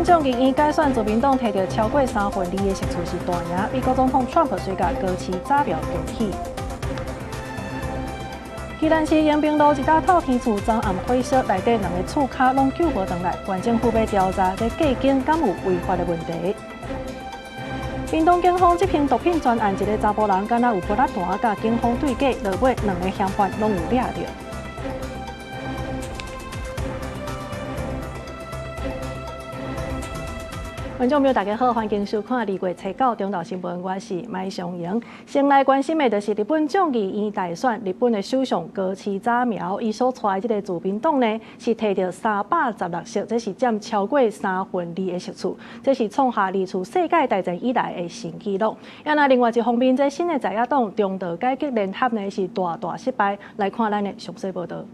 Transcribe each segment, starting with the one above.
眾議院改選，自民黨提著超過三分二的席次是大贏。美國總統川普隨共高市早苗恭喜。宜蘭市迎賓路一棟透天厝，昨暗火燒，內底兩个厝跤攏救無轉來，縣政府欲調查這計間敢有違法的問題。屏東警方執行毒品專案，一个查埔人敢若有噗仔彈，佮警方對決，落尾兩个嫌犯攏有掠著。觀眾朋友，大家好，歡迎收看2月初9中晝新聞，我是麥尚瑩。先來關心的就是日本眾議院大選，日本的首相高市早苗，伊所帶的這個自民黨呢，是提著316席，這是佔超過三分二的席次，這是創下二次世界大戰以來的新紀錄。啊，那另外一方面，這新的在野黨中道改革聯合呢，是大大失敗。來看咱的詳細報導。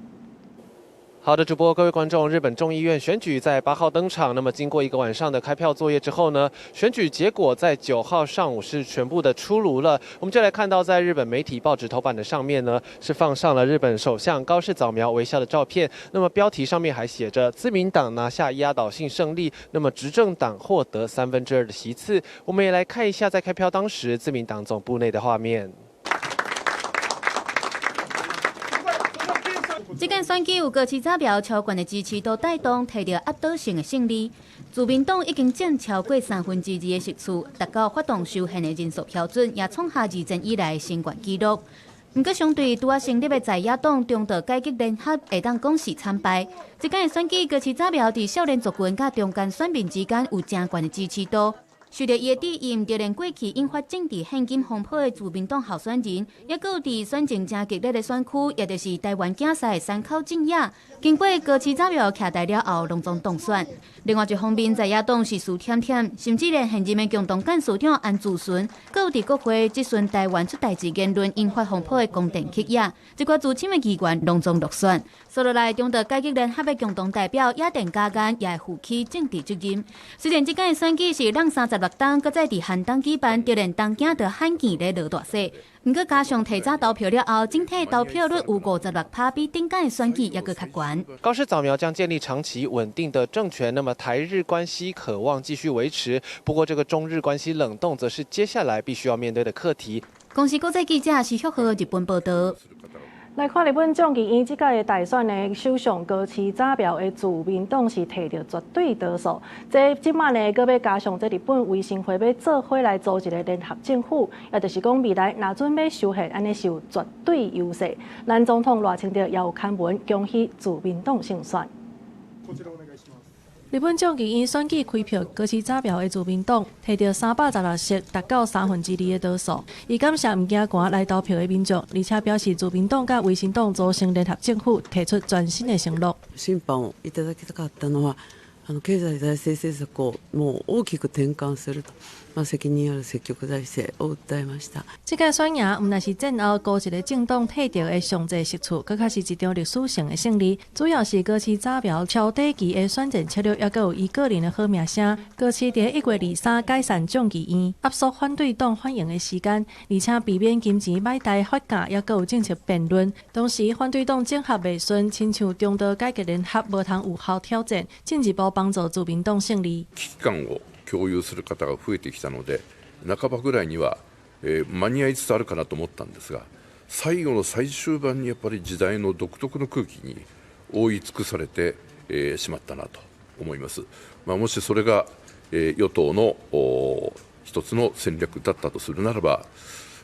好的，主播，各位觀眾，日本眾議院選舉在8號登場。那麼經過一個晚上的開票作業之後呢，選舉結果在9號上午是全部的出爐了。我們就來看到，在日本媒體報紙頭版的上面呢，是放上了日本首相高市早苗微笑的照片。那麼標題上面還寫着自民黨拿下壓倒性勝利，那麼執政黨獲得2/3的席次。我們也來看一下在開票當時自民黨總部內的畫面。這屆選舉有高市早苗超懸的支持度帶動，提著壓倒性的勝利。自民黨已經佔超過2/3的席次，達到發動修憲的人數標準，也創下二戰以來的新懸紀錄。毋過，相對拄仔成立的在野黨中道改革聯合，會當講是慘敗。這屆選舉高市早苗佇少年族群佮中間選民之間有誠懸的支持度。受著伊的致意，就連過去引發政治獻金風波的自民黨候選人，抑閣有佇選情誠激烈的選區，也就是台灣競賽的山口正也，經過高市早苗徛台了後，攏總當選。另外一方面，在野黨是輸忝忝，甚至連現任的共同幹事長安住淳，閣有佇國會質詢台灣出代誌言論引發風波的宮田克也，這寡資深的議員攏總落選。紲落來，中道改革聯合的共同代表野田佳彥也會負起政治責任。雖然這屆選舉是讓36冬，閣再佇寒冬舉辦，就連東京都罕見咧落大雪。毋過加上提早投票了後，整體投票率有56%，比頂屆選舉猶閣較懸。高市早苗將建立長期穩定的政權，那麼台日關係可望繼續維持。不過，這個中日關係冷凍，則是接下來必須要面對的課題。公視國際記者是旭和日本報導。來看日本眾議院這屆的大選呢，首相高市早苗的自民黨是提著絕對多數。這這擺呢，閣欲加上這日本維新會欲做伙來組一个聯合政府，也就是講未來若準欲修憲，按呢是有絕對優勢。咱總統賴清德也有刊文恭喜自民黨勝選。日本眾議院選舉開票，高市早苗的自民黨提著316席，達到2/3的多數。伊感謝毋驚寒來投票的民眾，而且表示自民黨佮維新黨組成聯合政府，提出全新的承諾。審判をいただきたかったのは、経済財政政策をもう大きく転換すると、責任ある積極財政を訴えました。這屆選贏，毋但是戰後孤一个政黨提著的上濟席次，閣較是一場歷史性的勝利。主要是高市早苗超短期的選戰策略，抑閣有伊個人的好名聲。高市佇1月23解散眾議院，壓縮反對黨反應的時間，而且避免金錢買台法價，抑閣有政策辯論。同時，反對黨整合袂順，親像中道改革聯合無通有效挑戰，進一步幫助自民黨勝利。危機感を共有する方が増えてきたので、半ばぐらいには、間に合いつつあるかなと思ったんですが、最後の最終盤にやっぱり時代の独特の空気に覆い尽くされて、しまったなと思います。もしそれが、与党の一つの戦略だったとするならば、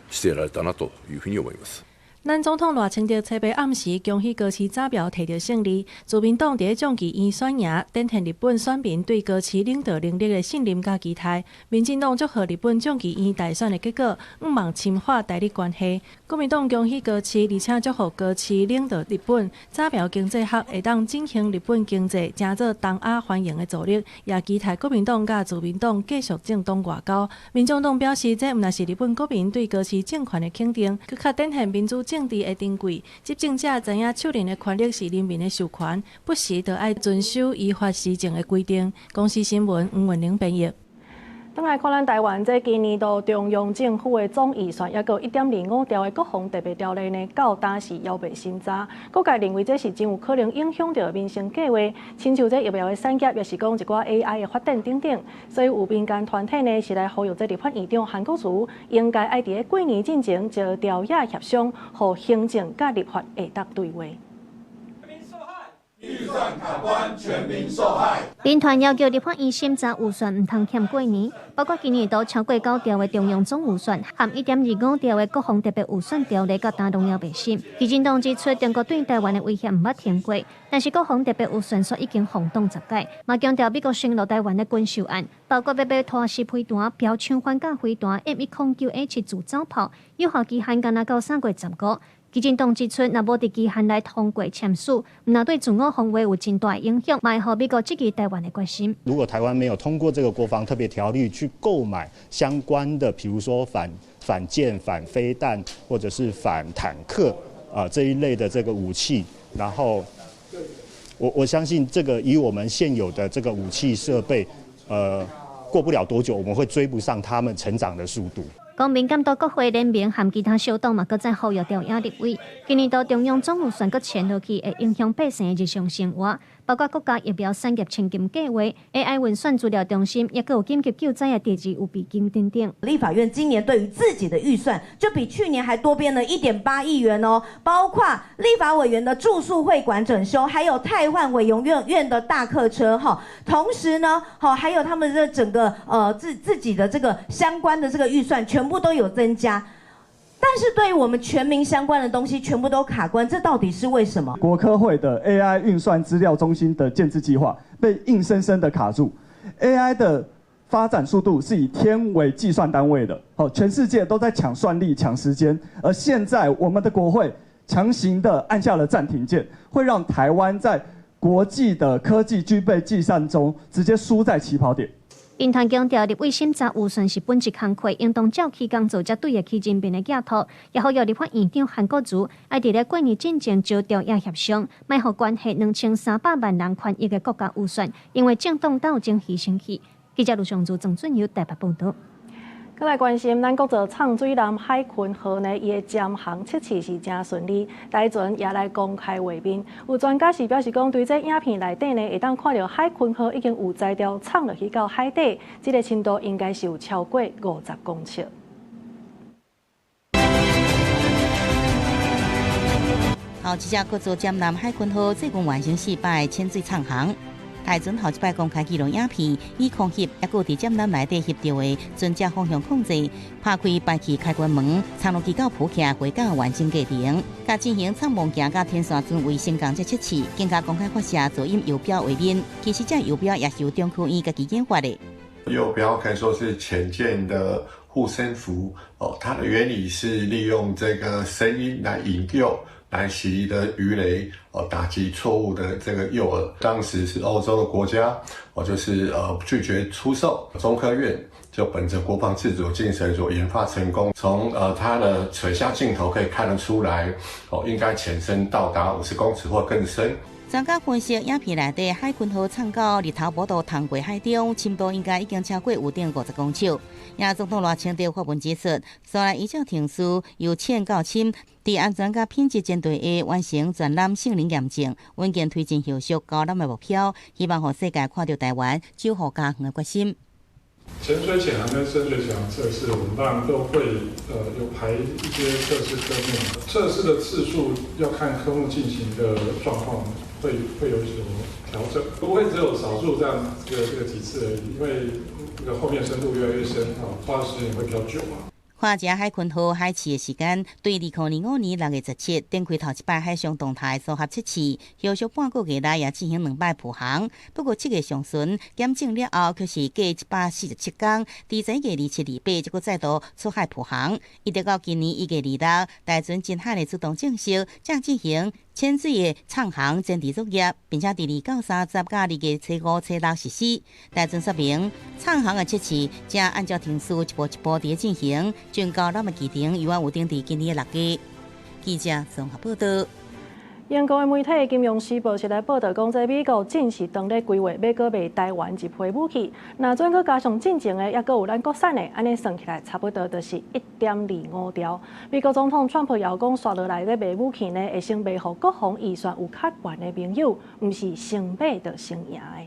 してやられたなというふうに思います。咱總統賴清德初八暗時恭喜高市早苗提著勝利，自民黨佇眾議院選贏，展現日本選民對高市領導能力的信任佮期待。民進黨祝賀日本眾議院大選的結果，向望深化台日關係。國民黨恭喜高市，而且祝福高市領導日本早苗經濟學會當振興日本經濟，成做東亞繁榮的助力，也期待國民黨佮自民黨繼續政黨外交。民眾黨表示，這毋但是日本國民對高市政權的肯定，閣較展現民主政治的珍貴。執政者知影手裡的權力是人民的授權，不時就愛遵守依法施政的規定。公視新聞黃文玲編譯。轉來看咱台灣，這今年度中央政府的總預算，抑閣1.25兆的國防特別條例呢，到今時猶未審查。各界認為這是真有可能影響著民生計劃，親像這疫苗的產業，抑是講一寡 AI 的發展等等。所以有民間團體呢，是來呼籲這立法院長韓國瑜應該愛佇咧過年進前就朝野協商，予行政佮立法會當對話。預算卡關，全民受害。民團要求立法院審查預算，毋通欠過年，包括今年度超過9兆的中央總預算，含1.25兆的國防特別預算條例，到今攏猶未審。基進黨指出，中國對台灣的威脅毋捌停過，但是國防特別預算卻已經轟動10屆，嘛強調美國承諾台灣的軍售案，包括欲買拖式飛彈、標槍反甲飛彈、M109A7 自走炮，有效期限干焦到3月15。基進黨指出，若無佇期限內通過簽署，毋但對自我防衛有真大影響，嘛會予美國質疑台灣的決心。如果台灣沒有通過這個國防特別條例去購買相關的，譬如說反艦、反飛彈或者是反坦克啊這一類的這個武器，然後我相信這個以我們現有的這個武器設備，過不了多久，我們會追不上他們成長的速度。公民監督國會聯盟和其他小黨嘛，閣再呼籲朝野立委。今年度中央總預算閣簽落去，會影響百姓的日常生活，包括國家疫苗產業千金計劃、AI 運算資料中心，抑閣有緊急救災的第二預備金等等。立法院今年對於自己的預算就比去年還多編了1.8億元哦，包括立法委員的住宿會館整修，還有汰換委員院的大客車哈。同時呢，好還有他們的整個自己的這個相關的這個預算全部都有增加，但是對於我們全民相關的東西全部都卡關，這到底是為什麼？國科會的 AI 運算資料中心的建置計劃被硬生生的卡住。AI 的發展速度是以天為計算單位的，好，全世界都在搶算力、搶時間，而現在我們的國會強行的按下了暫停鍵，會讓台灣在國際的科技軍備競賽中直接輸在起跑點。民團強調，立委審查預算是本職工課，應當照期工做，才對得起人民的寄託。也呼籲立法院長韓國瑜，愛佇咧過年進前招朝野協商，莫予關係2300萬人權益的國家預算，因為政黨鬥爭犧牲去。記者盧尚如、鄭俊友台北報導。閣來關心，咱國造藏水艦海鯤號呢，伊的潛航測試是誠順利，台船也來公開畫面。有專家是表示講，對這影片內底呢，會當看著海鯤號已經有才調藏落去到海底，這個深度應該是有超過50公尺。頭一隻國造潛艦海鯤號最近完成四擺潛水藏航。台船頭一擺公開紀錄影片，以空翕，抑閣佇潛艦內底翕著的船隻方向控制，拍開排氣開關門，藏落去到浮起回港完整過程，佮進行藏望鏡佮天線準位升降這測試，更加公開發射噪音游標畫面。其實這游標也是由中科院家己研發的。游標可以說是潛艦的護身符哦，它的原理是利用這個聲音來引誘來襲的魚雷哦，打擊錯誤的這個誘餌。當時是歐洲的國家哦，就是拒絕出售。中科院就本着國防自主精神所研發成功。從它的水下鏡頭可以看得出來，哦，應該潛深到達50公尺或更深。專家分析，影片內底海鯤號藏到日頭無度通過海中，深度應該已經超過有頂50公尺。也總統賴清德發文指出，煞來依照程序由淺到深，佇安全佮品質前提下完成全艦性能驗證，穩健推進後續交艦的目標，希望予世界看著台灣守護家園的決心。潛水潛航跟深水潛航測試，我們當然都會有排一些測試科目，測試的次數要看科目進行的狀況，會有所調整，不會只有少數這樣這個幾次而已，因為這個後面深度越來越深，花的時間也會比較久嘛。看這海鯤號海試的時間，對2025年6月17展開頭一擺海上動態綜合測試，後續半個月內也進行兩擺浮航。不過7月上旬檢證了後，卻是隔147天，佇11月27、28，才閣再度出海浮航。一直到今年1月26，台船真海的主動正式才進行潛水的藏航前置作業，並且佇2到30佮2月初5、初6實施。台船說明，藏航的測試正按照程序一步一步佇進行。竣交艦的期程猶原有定佇今年的6月。記者綜合報導。英國的媒體《金融時報》是來報導講，這美國正是當咧規劃欲閣賣台灣一批武器，若準閣加上進前的，猶閣有咱國產的，按呢算起來差不多就是1.25兆。美國總統川普又講，紲落來咧賣武器呢，會先賣予國防預算有較懸的盟友，毋是先買就先贏的。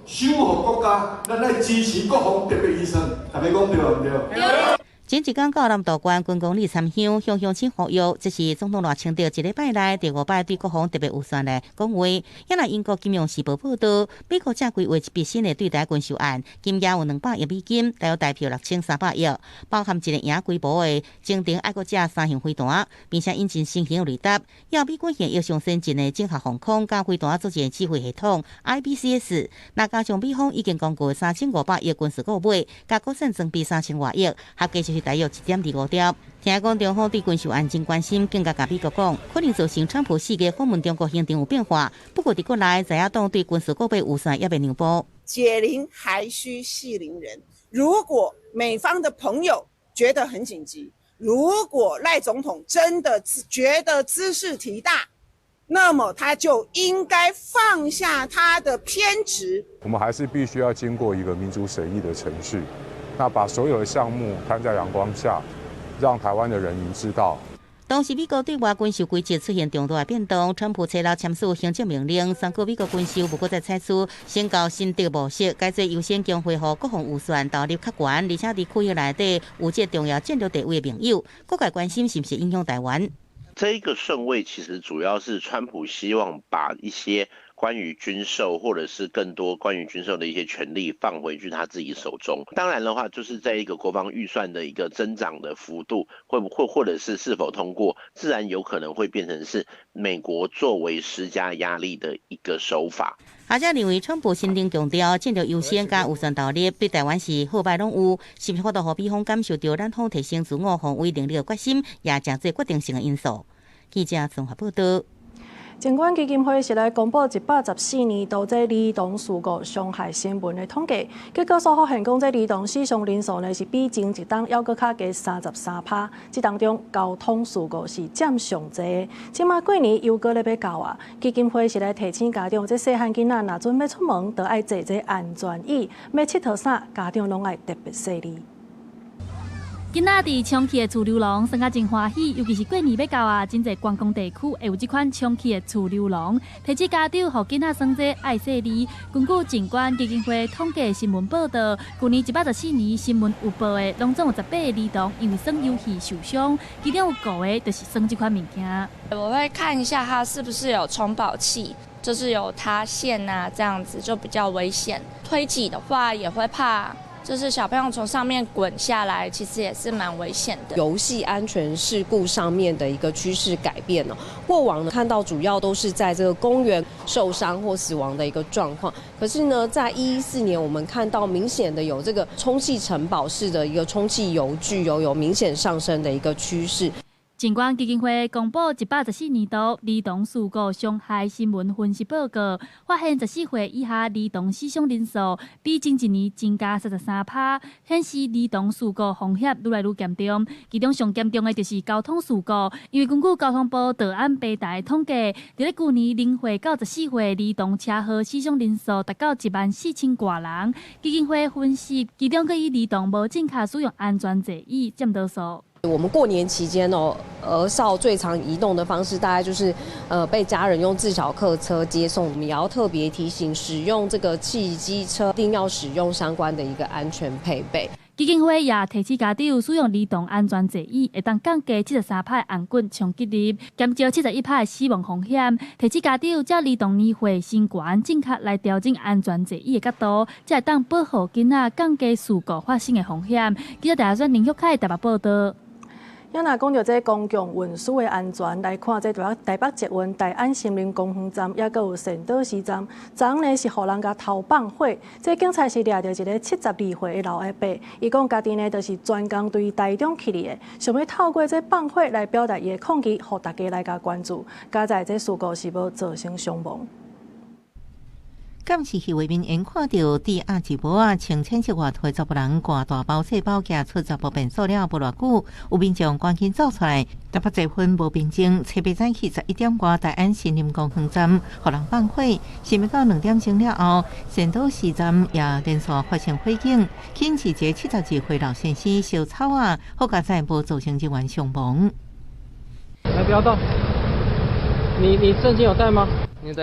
守護國家，咱愛支持國防特別預算，大家講對毋對？前一工到南投縣軍公里參香，向鄉親呼籲，這是總統賴清德一禮拜內第五擺對國防特別預算來講話。也若英國金融時報報導，美國正規劃一筆新的對台軍售案，金額有200億美金，大約台票6300億，包含一個營規模的精定愛國者三型飛彈，並且引進新型雷達，要美軍現役上先進的綜合防空佮飛彈作戰指揮系統 IBCS。若加上美方已經公告3500億軍事購買，佮國產裝備3000外億，合計就是大約1.25兆。聽講中方對軍售案真關心，更加共美國講，可能造成川普4月訪問中國行程有變化。不過佇國內，在野黨對軍事購買預算猶未讓步。解鈴還須繫鈴人。如果美方的朋友覺得很緊急，如果賴總統真的覺得茲事體大，那麼他就應該放下他的偏執。我們還是必須要經過一個民主審議的程序，那把所有的項目攤在陽光下，讓台灣的人民知道。當時美國對外軍售規則出現重大的變動，川普初六簽署行政命令，宣告美國軍售無閣再採取先到先得模式，改做優先供貨予國防預算投入較懸，而且佇區域內底有這重要戰略地位的盟友，各界關心是毋是影響台灣。這一個順位其實主要是川普希望把一些關於軍售或者是更多關於軍售的一些權力放回去他自己手中。當然的話，就是在一個國防預算的一個增長的幅度，會不會或者是是否通過，自然有可能會變成是美國作為施加壓力的一個手法。學者認為，川普新定強調戰略優先佮預算投入，對台灣是好歹攏有，是毋是法度予美方感受著咱方提升自我防衛能力的決心，也誠做決定性的因素。記者綜合報導。疾管基金會是來公布114年度這兒童事故傷害新聞的統計，結果所發現講，這兒童死傷人數呢是比前一冬猶閣較低33%。這當中交通事故是佔上濟。這馬過年又閣咧欲到啊，基金會是來提醒家長，這細漢囡仔若準欲出門，著愛坐這安全椅，欲𨑨迌啥，家長攏愛特別細膩。囡仔佇充氣的儲溜廊耍甲真歡喜，尤其是過年欲到啊，真濟觀光地區會有這款充氣的儲溜廊，提醒家長予囡仔耍這愛細膩。根據疾管基金會統計新聞報導，舊年114年新聞有報的，攏總有18個兒童因為耍遊戲受傷，其中有五個就是耍這款物件。我會看一下它是不是有充飽器，就是有塌陷啊，這樣子就比較危險。推擠的話也會怕。就是小朋友從上面滾下來，其實也是蠻危險的。遊戲安全事故上面的一個趨勢改變哦。過往呢看到主要都是在這個公園受傷或死亡的一個狀況，可是呢，在114年我們看到明顯的有這個充氣城堡式的一個充氣遊具有明顯上升的一個趨勢。疾管基金會公布114年度兒童事故傷害新聞分析報告，發現14歲以下兒童死傷人數比前一年增加33%，顯示兒童事故風險愈來愈嚴重。其中上嚴重的就是交通事故，因為根據交通部道安平台統計，佇咧舊年0歲到14歲兒童車禍死傷人數達到1萬4千外人。基金會分析，其中閣以兒童無正確使用安全座椅佔多數。我們過年期間哦，兒少最常移動的方式大概就是，被家人用自小客車接送。我們也要特別提醒，使用這個汽機車一定要使用相關的一個安全配備。基金會也提醒家長使用兒童安全座椅，會當降低73%的頷頸衝擊力，減少71%的死亡風險。提醒家長，照兒童年歲身懸正確來調整安全座椅的角度，才會當保護囡仔降低事故發生的風險。記者大學林玉凱台北報導。咱若講著這公共運輸的安全來看，這台北捷運大安森林公園站，猶閣有善導寺站，昨昏呢是予人共偷放火，這警察是掠著一个72歲的老阿伯，伊講家己呢就是專工對台中去的，想欲透過這放火來表達伊的抗議，予大家來共關注。佳哉這事故是無造成傷亡。監視器畫面𪜶看著，佇亞一帽仔穿淺色外套的查埔人掛大包細包，行出查埔便所了後無偌久，有民眾趕緊走出來。台北坐分無平靜，初八早起11點外，大安森林公園站予人放火，想欲到2點鐘了後，善導寺站也連續發生火警，起因是一个72歲老先生燒草仔，好佳哉無造成人員傷亡。來，不要動！你證件有帶嗎？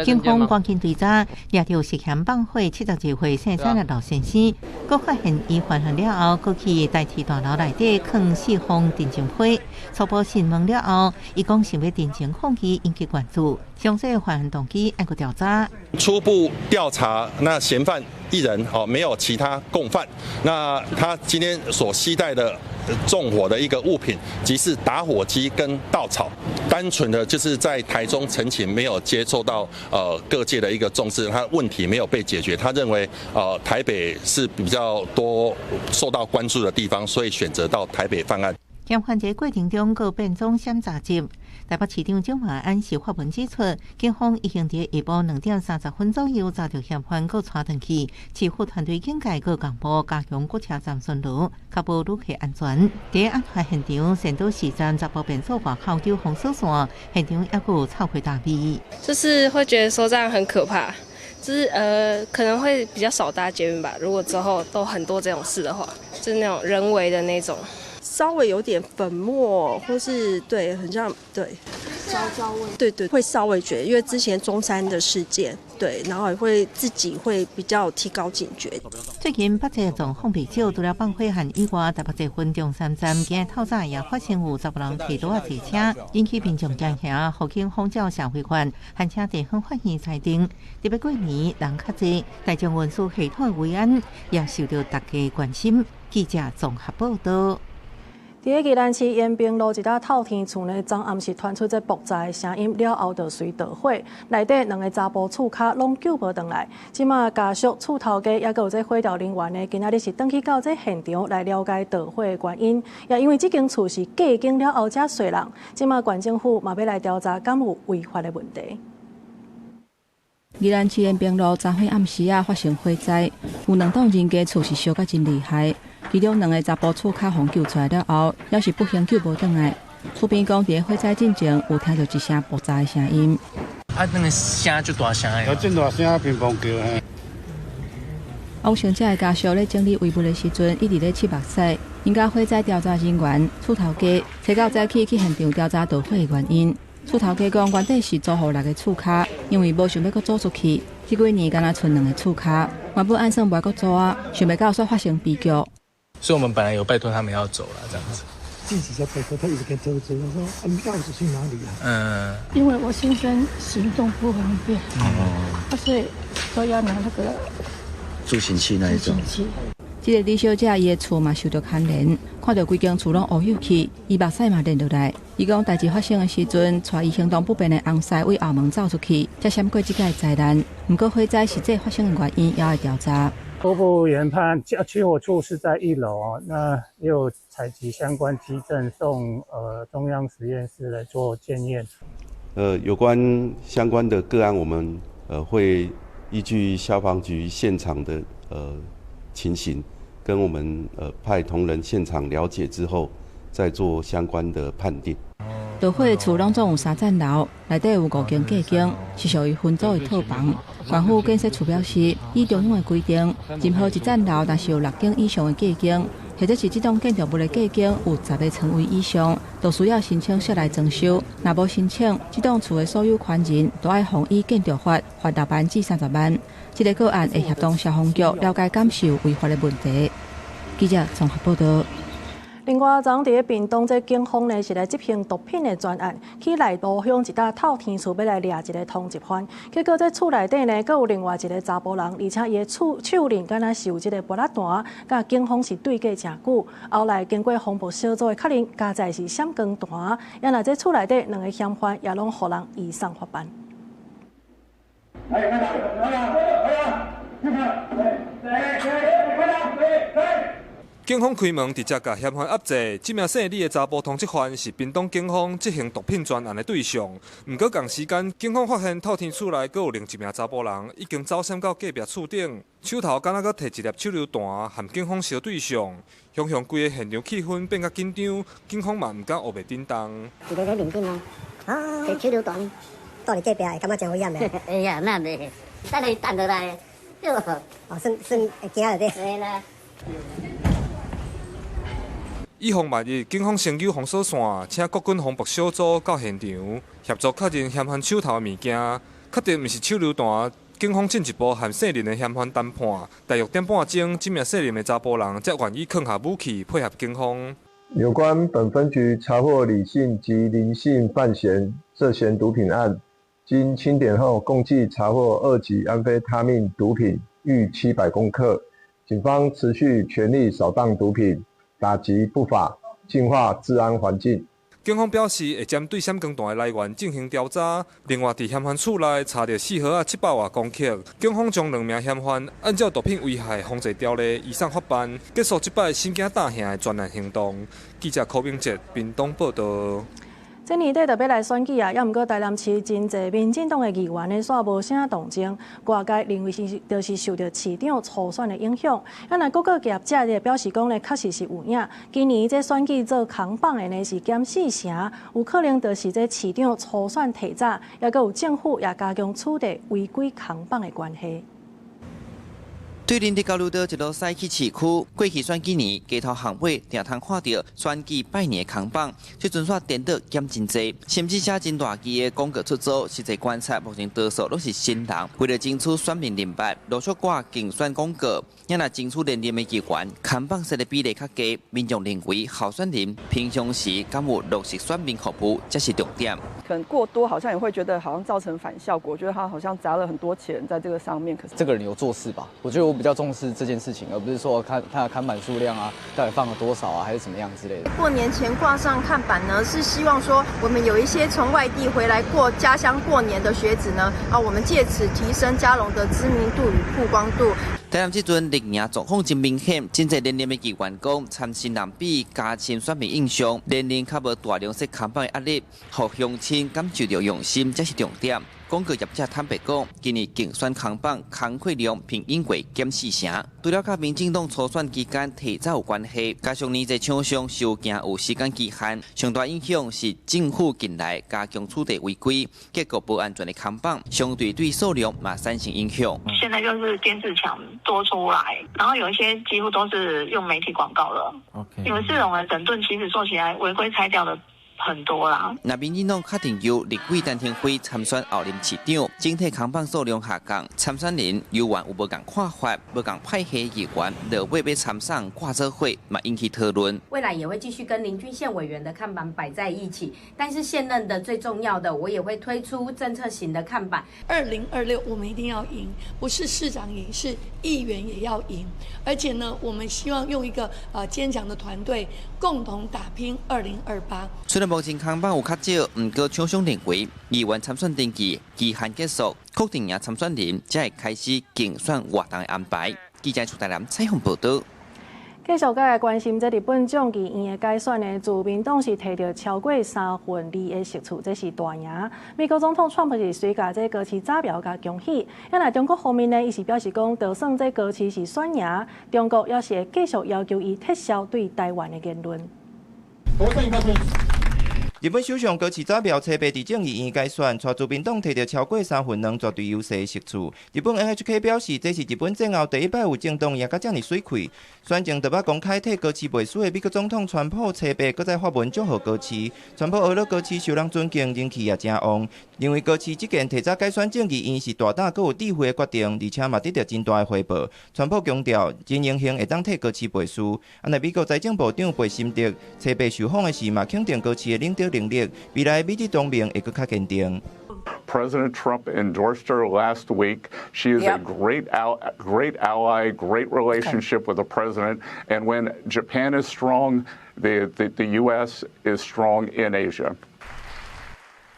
警方趕緊追查，掠著涉嫌放火72歲姓陳的老先生，閣發現伊犯案了後，閣去台鐵大樓內底囥四封陳情批。初步訊問了後，伊講想欲陳情抗議引起關注，詳細犯案動機猶閣調查。初步調查，那嫌犯一人哦，沒有其他共犯。那他今天所攜帶的縱火的一個物品，即是打火機跟稻草，單純的就是在台中陳情，沒有接受到各界的一個重視，他問題沒有被解決。他認為台北是比較多受到關注的地方，所以選擇到台北犯案。嫌犯佇過程中，閣變裝閃詐集。台北市長蔣萬安是發文指出，警方已經佇下晡2點30分左右查著嫌犯，閣帶轉去。市府團隊警戒閣共部加強各車站巡邏，確保旅客安全。佇案發現場，善導寺站查埔便所外口有封鎖線，現場猶閣有臭火焦味。就是會覺得說這樣很可怕，就是可能會比較少搭捷運吧。如果之後都很多這種事的話，就是那種人為的那種。稍微有點粉末，或是對，很像對，焦焦味，對對，會稍微覺得，因為之前中山的事件，對，然後也會自己會比較提高警覺。最近北捷狀況袂少，除了放火案以外，台北捷運中山站今日透早也發生有查埔人提刀仔坐車，引起民眾驚嚇，予警方照社會犯，還請地方法院裁定。特別過年人較濟，大眾運輸系統的維安也受著大家關心。記者綜合報導。佇咧宜蘭市延平路一搭透天厝呢，昨暗時傳出這爆炸的聲音，了後就隨著火，內底兩個查埔厝跤攏救無轉來。這馬家屬、厝頭家猶閣有這火調人員呢，今仔日是轉去到這現場來了解著火的原因。也因為這間厝是過境了後才縒人，這馬縣政府嘛欲來調查敢有違法的問題。宜蘭市延平路昨昏暗時仔發生火災，有兩棟人家厝是燒甲真厲害。其中兩个查埔厝跤予救出來了後，猶是不幸救無轉來。厝邊講，佇咧火災進前有聽著一聲爆炸的聲音。啊，那個聲足大聲的。有真大聲，乒乓叫嘿。王小姐的家屬咧整理遺物的時陣，一直咧拭目屎。𪜶佮火災調查人員厝頭家，初九早起去現場調查著火的原因。厝頭家講，原底是租予六个厝跤，因為無想欲閣租出去，這幾年干焦賰兩个厝跤，原本按算袂閣租啊，想袂到煞發生悲劇。所以，我們本來有拜託他們要走了，這樣子。自己在拜託，他一直跟周知，他說：“啊，你鑰匙去哪裡啊？”嗯。因為我先生行動不方便，哦，所以都要拿那個助行器那一種。這个李小姐伊的厝嘛受著牽連，看著規間厝攏烏有去，伊目屎嘛流落來。伊講代誌發生的時陣，帶伊行動不便的翁婿對後門走出去，才閃過這个災難。毋過火災實際發生的原因，猶愛調查。初步研判，起火處是在一樓，那又採集相關跡證送中央實驗室來做檢驗。有關相關的個案，我們會依據消防局現場的情形，跟我們派同仁現場了解之後，再做相關的判定。著火的厝攏總有三層樓，內底有五間隔間，是屬於分組的套房。縣府建設處表示，依中央的規定，任何一層樓若是有六間以上的隔間，或者是這棟建築物的隔間有10個床位以上，就需要申請室內裝修。若無申請，這棟厝的所有權人都愛予依建築法罰6萬至30萬。這个個案會協同消防局了解敢是有違法的問題。記者綜合報導。另外，昨昏佇咧屏東，這警方呢是來執行毒品的專案，去內湖鄉一搭透天厝欲來掠一个通緝犯，結果這厝內底呢，閣有另外一个查埔人，而且伊的手手鏈敢若是有這个薄仔彈，佮警方是對過誠久。後來經過防暴小組的確認，加載是閃光彈，也若這厝內底兩个嫌犯也攏予人移送法辦。來，來，來，來，來，來，來，來。警方開門直接共嫌犯押坐，這名姓李的查埔通緝犯是屏東警方執行毒品專案的對象。毋過仝時間，警方發現透天厝內閣有另一名查埔人已經走閃到隔壁厝頂，手頭敢若閣提一粒手榴彈，和警方相對上，雄雄規个現場氣氛變較緊張，警方嘛毋敢烏白振動。佇咧咧面頂啊，提手榴彈，蹛佇隔壁會感覺真危險的。會啊，那袂，等伊彈落來，對無？哦，算算會驚著對。會啦。以防萬一，警方先揪封鎖線，請國軍防爆小組到現場協助確認嫌犯手頭的物件，確定毋是手榴彈。警方進一步和姓林的嫌犯談判，大約點半鐘，這名姓林的查埔人才願意囥下武器，配合警方。有關本分局查獲李姓及林姓犯嫌涉嫌毒品案，經清點後，共計查獲二級安非他命毒品逾700公克。警方持續全力掃蕩毒品，打擊不法，淨化治安環境。警方表示，會針對閃光彈的來源進行調查。另外，佇嫌犯厝內查著四盒仔700外公克，警方將兩名嫌犯按照毒品危害防治條例移送法辦，結束這擺心驚膽嚇的專案行動。記者柯明哲屏東報導。這年底就欲來選舉啊，猶毋過台南市真濟民進黨的議員呢，煞無啥動靜，外界認為是就是受著市長初選的影響。啊，若各個業者就表示講呢，確實是有影。今年這選舉做扛棒的呢是減四成，有可能就是這市長初選提早，猶閣有政府也加強取締違規扛棒的關係。對林的交流道一路駛去市區，過去選舉年街頭巷尾定通看著選舉拜年的扛棒，這陣煞顛倒減真濟，甚至寫真大支的廣告出租，實際觀察目前多數攏是新人，為了爭取選民認捌，陸續掛競選廣告。若爭取連任的議員，扛棒設的比例較低，民眾認為候選人平常時敢有落實選民服務，才是重點。可能過多，好像也會覺得好像造成反效果，覺得他好像砸了很多錢在這個上面。可是這個人有做事吧？我覺得我比較重視這件事情，而不是說看他的看板數量啊，到底放了多少啊，還是怎麼樣之類的。過年前掛上看板呢，是希望說我們有一些從外地回來過家鄉過年的學子呢，啊，我們借此提升嘉龍的知名度與曝光度。台南這陣綠營狀況真明顯，真濟連任的議員講，參新人比加深選民印象，連任較無大量設扛棒的壓力，予鄉親感受著用心，才是重點。廣告業者坦白講，今年競選扛棒工課量平均過減四成，除了佮民進黨初選期間提早有關係，加上年濟廠商受驚有時間期限，上大影響是政府近來加強取締違規，結果無安全的扛棒，相對對數量嘛產生影響。現在就是電視牆多出來，然後有一些幾乎都是用媒體廣告了。 OK，因為這種的整頓其實做起來違規拆掉的很多啦。那民進黨確定由立委陳庭輝參選候任市長，整體扛棒數量下降，參選人猶原有無仝看法、無仝派系議員，落尾欲參選掛做伙，嘛引起討論。未來也會繼續跟林俊憲委員的看板擺在一起，但是現任的最重要的，我也會推出政策型的看板。 2026我們一定要贏，不是市長贏，是議員也要贏。而且呢，我們希望用一個堅強的團隊，共同打拼2028。雖然目前扛棒有較少，毋過廠商認為議員參選登記期限結束，確定贏參選人才會開始競選活動的安排。記者徐台南採訪報導。繼續來關心這日本眾議院的改選呢，自民黨是提著超過2/3的席次，這是大贏。美國總統川普是隨共這高市早苗共恭喜。啊，若中國方面呢，伊是表示講，就算這高市是選贏，中國也是會繼續要求伊撤銷對台灣的言論。日本首相高市早苗初八佇眾議院改選，帶自民黨提著超過2/3絕對優勢的席次。日本 NHK 表示，這是日本戰後第一擺有政黨贏甲遮爾媠氣。選前就捌公開替高市背書的美國總統川普，初八閣再發文祝賀高市。川普呵咾高市受人尊敬，人氣也誠旺。認為高市這件提早改選眾議院是大膽閣有智慧的決定，而且嘛得著真大的回報。川普強調，真榮幸會當替高市背書。啊，若美國財政部長貝森特初八受訪的時，嘛肯定高市的領導能力，未來美日同盟會閣較堅定。 President Trump endorsed her last week. She is a great ally, great relationship with the president. And when Japan is strong, the U.S. is strong in Asia.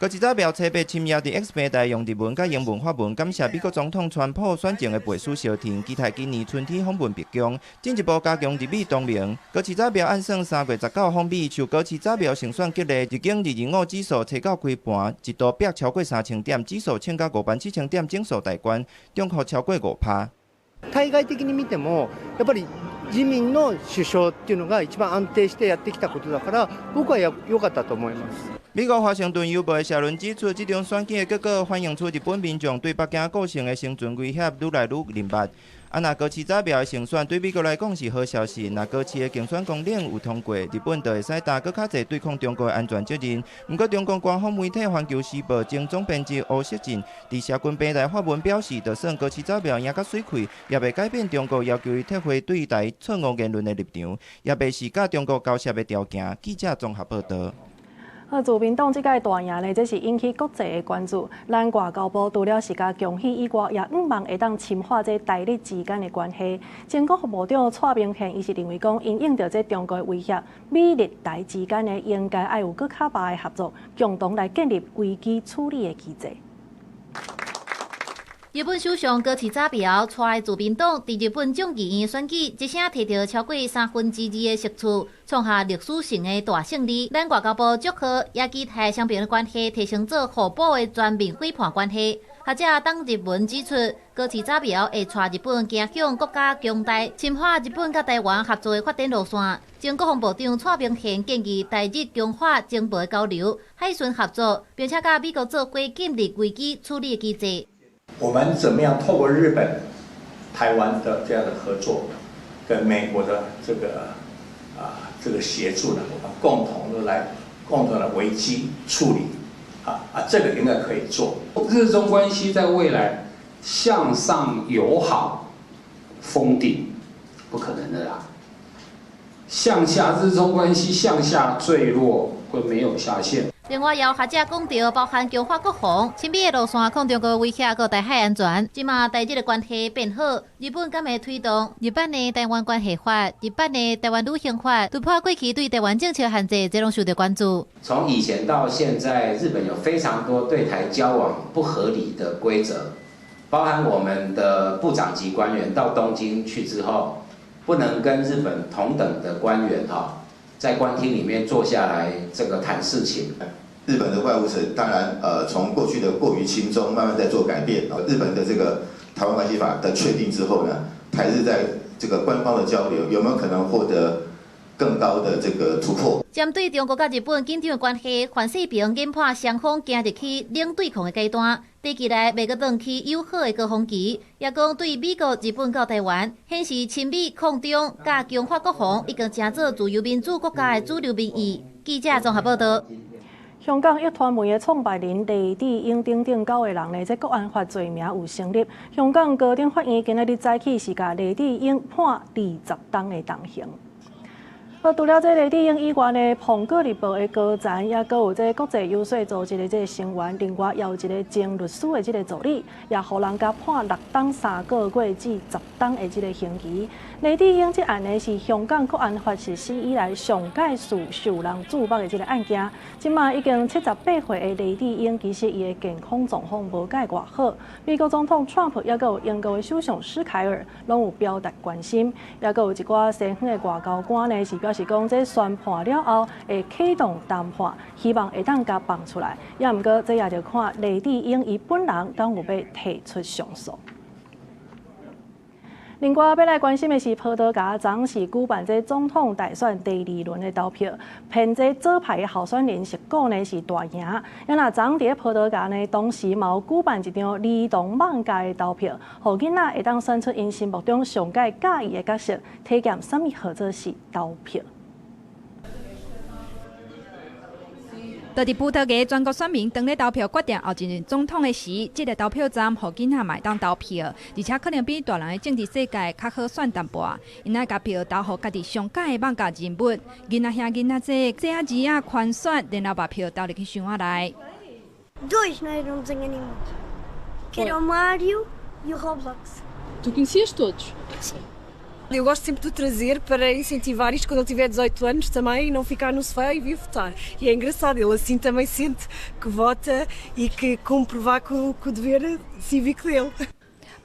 高市早苗初八深夜伫 X 平台用日文佮英文发文，感谢美國總統川普選前的背書相挺，期待今年春天訪問白宮，進一步加強日美同盟。高市早苗按算3月19訪美，受高市早苗勝選激勵，日經225指數初九開盤一度飆超過3000點，指數衝到5萬7千點，整數大關，漲幅超過5%。対外的に見ても、やっぱり自民の首相っていうのが一番安定してやってきたことだから、僕は良かったと思います。美國華盛頓郵報的社論指出，這場選舉的結果反映出日本民眾對北京構成的生存威脅愈來愈認捌。啊，若高市早苗的勝選對美國來講是好消息，若高市的競選綱領有通過，日本就會使擔閣較濟對抗中國的安全責任。毋過，中共官方媒體《環球時報》前總編輯吳錫進佇社群平台發文表示，就算高市早苗贏甲媠氣，也袂改變中國要求伊撤回對台錯誤言論的立場，也袂是佮中國交涉的條件。記者綜合報導。自民黨這屆大贏呢，這是引起國際的關注。咱外交部除了是共恭喜以外，也向望會當深化這台日之間的關係。前國防部長蔡明憲伊是認為講，因應著這中國的威脅，美日台之間呢應該愛有閣較密的合作，共同來建立危機處理的機制。日本首相高市早苗帶自民黨佇日本眾議院選舉，一聲提著超過2/3的席次，創下歷史性的大勝利。咱外交部祝賀，也期待雙邊的關係提升做互補的全面夥伴關係。學者董日文指出，高市早苗會帶日本走向閣較強大，深化日本佮台灣合作的發展路線。前國防部長蔡明憲建議台日強化情報交流、海巡合作，並且佮美國做伙建立危機處理的機制。我們怎麼樣透過日本、台灣的這樣的合作，跟美國的這個協助呢，我們共同的來共同的危機處理，這個應該可以做。日中關係在未來向上友好封頂，不可能的啦。向下日中關係向下墜落會沒有下限。另外，也有學者講著，包含強化國防、親美的路線、抗中國威脅、閣台海安全。這馬台日的關係變好，日本敢會推動日本的台灣關係法、日本的台灣旅行法，突破過去對台灣政策限制，這攏受著關注。從以前到現在，日本有非常多對台交往不合理的規則，包含我們的部長級官員到東京去之後，不能跟日本同等的官員哈，在官廳裡面坐下來這個談事情。日本的外務省當然，從過去的過於親中，慢慢在做改變。日本的這個台灣關係法的確定之後呢，台日在這個官方的交流有沒有可能獲得更高的這個突破？針對中國佮日本緊張的關係，范世平研判雙方行入去冷對抗的階段，短期內袂閣轉去友好的高峰期，也講對美國、日本到台灣顯示親美抗中、佮強化國防，已經成做自由民主國家的主流民意。記者綜合報導。香港壹傳媒的創辦人黎智英等等九個人呢，這國安法罪名有成立。香港高等法院今仔日早起是共黎智英判20冬的重刑。除了這黎智英以外呢，《蘋果日報》的高層，也閣有這國際遊說組織的這個成員，另外也有一個前律師的這個助理，也予人共判6冬3個月至10冬的這個刑期。黎智英這案呢，是香港國安法實施以來上蓋數受人注目的這個案件。這馬已經78歲的黎智英，其實伊的健康狀況無蓋偌好。美國總統川普，也閣有英國的首相施凱爾，攏有表達關心。也閣有一寡西方的外交官呢，是表示講，這宣判了後會啟動談判，希望會當共放出來。也毋過，這也著看黎智英伊本人敢有欲提出上訴。另外，欲來關心的是，葡萄牙昨昏是舉辦這總統大選第二輪的投票，偏這左派的候選人結果呢是大贏。啊若昨昏佇咧葡萄牙呢，同時嘛有舉辦一場兒童艋舺的投票，予囡仔會當選出𪜶心目中上蓋佮意的角色，體驗啥物號做是投票。就佇葡萄牙全國選民當咧投票決定後一任總統的時，這个投票站予囡仔嘛會當投票，而且可能比大人的政治世界較好選淡薄。𪜶愛共票投予家己上佮意的艋舺人物，囡仔兄囡仔姊，細仔兒仔寬選，然後把票投入去箱仔內。 Dois não eram desenho animado, que era o Mario e o Roblox. Tu conhecias todos? Sim. Eu gosto sempre de o trazer para incentivar isto quando ele tiver 18 anos também, não ficar no sofá e vir votar. E é engraçado, ele assim também sente que vota e que cumpre vá com o dever cívico dele.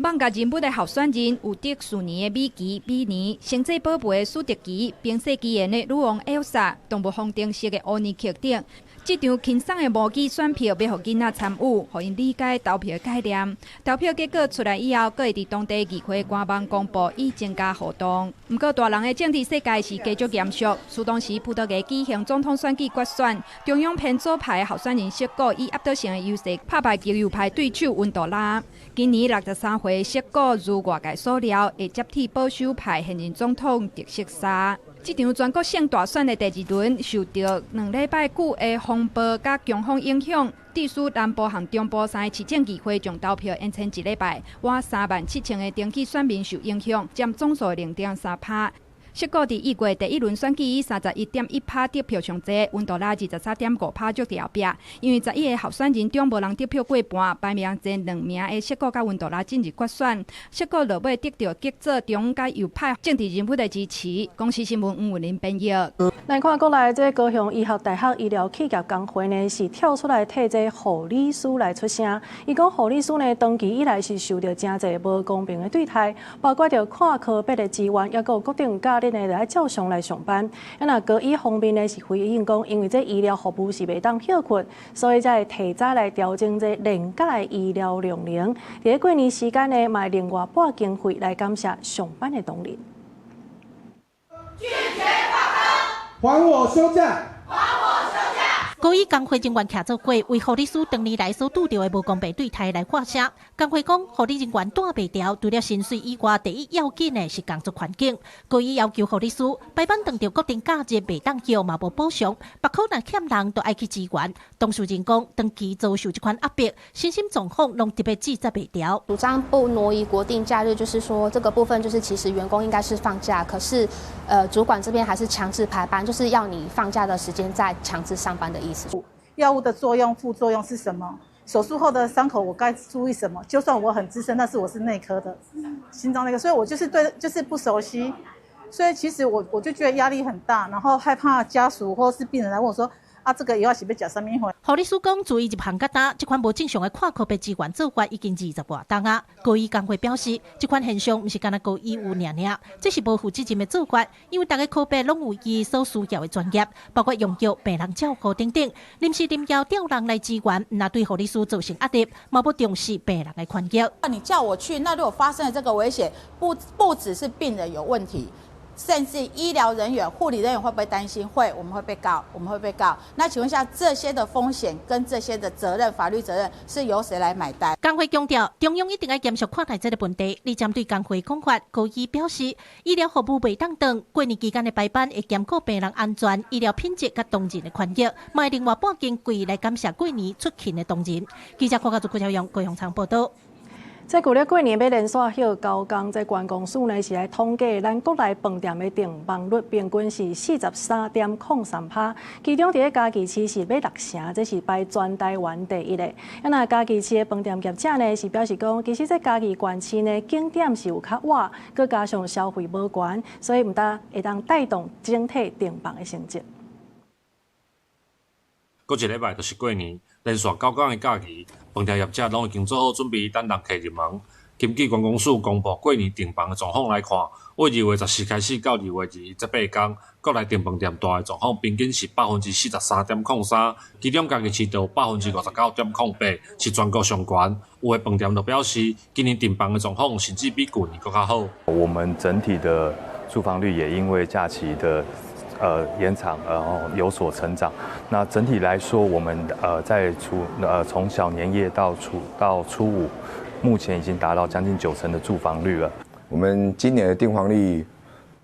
网咖人物的候选人有得四年的米奇、米妮、星际宝贝的史迪奇、冰雪奇缘的女王艾莎、动物方程式的欧尼克等。這場輕鬆的模擬選票，欲予囡仔參與，予𪜶理解投票的概念。投票結果出來以後，閣會佇當地議會官網公布，以增加互動。毋過，大人的政治世界是繼續嚴肅。蘇當時葡萄牙舉行總統選舉決選，中央偏左派的候選人瑟果以壓倒性的優勢拍敗極右派對手溫多拉。今年63歲瑟果如外界所料，會接替保守派現任總統特色沙。這場全國性大選的第二輪，受著兩禮拜久的風暴佮強風影響，致使南部和中部三个市政議會將投票延遲一禮拜，倚37,000个登記選民受影響，佔總數0.3%。瑟果佇1月第一輪選舉以31.1%得票上濟，溫多拉23.5%足佇後壁。因為11個候選人中無人得票過半，排名前兩名的瑟果佮溫多拉進入決選。瑟果落尾得著極左、中佮右派政治人物的支持。公視新聞黃文玲編譯。來看國內這高雄醫學大學醫療企業工會呢，是跳出來替這護理師來出聲。伊講護理師呢，長期以來是受著誠濟無公平的對待，包括著看科別的資源，抑閣有國定假日呢，著愛照常來上班。啊，若高醫方面呢是回應講，因為這醫療服務是袂當歇睏，所以才會提早來調整這連假的醫療量能。佇咧過年時間呢，嘛會另外撥經費來感謝上班的同仁。拒絕罷工，還我休假！還我休假！高醫工會人員徛做伙，為護理師長年來所拄著的無公平對待來發聲。工會講，護理人員蹛袂牢，除了薪水以外，第一要緊的是工作環境。高醫要求護理師排班當著國定假日袂當歇，嘛無補償，別科若欠人都愛去支援。當事人講，長期遭受這款壓迫，身心狀況攏特別自責袂牢。主張不挪移國定假日，就是說這個部分就是其實員工應該是放假，可是主管這邊還是強制排班，就是要你放假的時間再強制上班的意思。藥物的作用、副作用是什麼？手術後的傷口我該注意什麼？就算我很資深，但是我是內科的，心臟內科，所以我就是對，就是不熟悉，所以其實我就覺得壓力很大，然後害怕家屬或是病人來問我說。啊，這個藥是欲食啥物貨？護理師講，自伊入行到今，這款無正常的跨科別資源做法已經20外冬啊。高醫工會表示，這款現象毋是干焦高醫有爾爾，這是無負責任的做法，因為逐个科別攏有伊所需要的專業，包括用藥、病人照顧等等。臨時臨要調人來支援，毋但對護理師造成壓力，嘛無重視病人的權益。你叫我去，那如果發生了這個危險，不只是病人有問題。甚至醫療人員、護理人員會不會擔心？會，我們會被告，我們會被告。那請問一下，這些的風險跟這些的責任、法律責任是由誰來買單？工會強調，中央一定愛嚴肅看待這个問題。而針對工會講法，高醫表示，醫療服務袂當斷，過年期間的排班會兼顧病人安全、醫療品質佮同仁的權益，嘛會另外撥經費來感謝過年出勤的同仁。記者郭家竹、郭小勇、高雄場報導。這舊曆過年欲連續歇九工，這觀光署呢是來統計咱國內飯店的訂房率平均是43.03%，其中佇咧嘉義市是欲六成，這是排全台灣第一的。啊，若嘉義市的飯店業者呢是表示講，其實這嘉義縣市呢景點是有較倚，閣加上消費無懸，所以毋但會當帶動整體訂房的成績。閣一禮拜就是過年，連續九工的假期，飯店業者攏已經做好準備，等人客入門。根據觀光署公布過年訂房的狀況來看，為2月14開始到2月28工，國內訂飯店大的狀況平均是43.03%，其中嘉義市就有59.08%，是全國上懸。有的飯店就表示，今年訂房的狀況甚至比舊年閣較好。我們整體的住房率也因為假期的延長，然後有所成長。那整體來說，我們在從小年夜到初五，目前已經達到將近90%的住房率了。我們今年的訂房率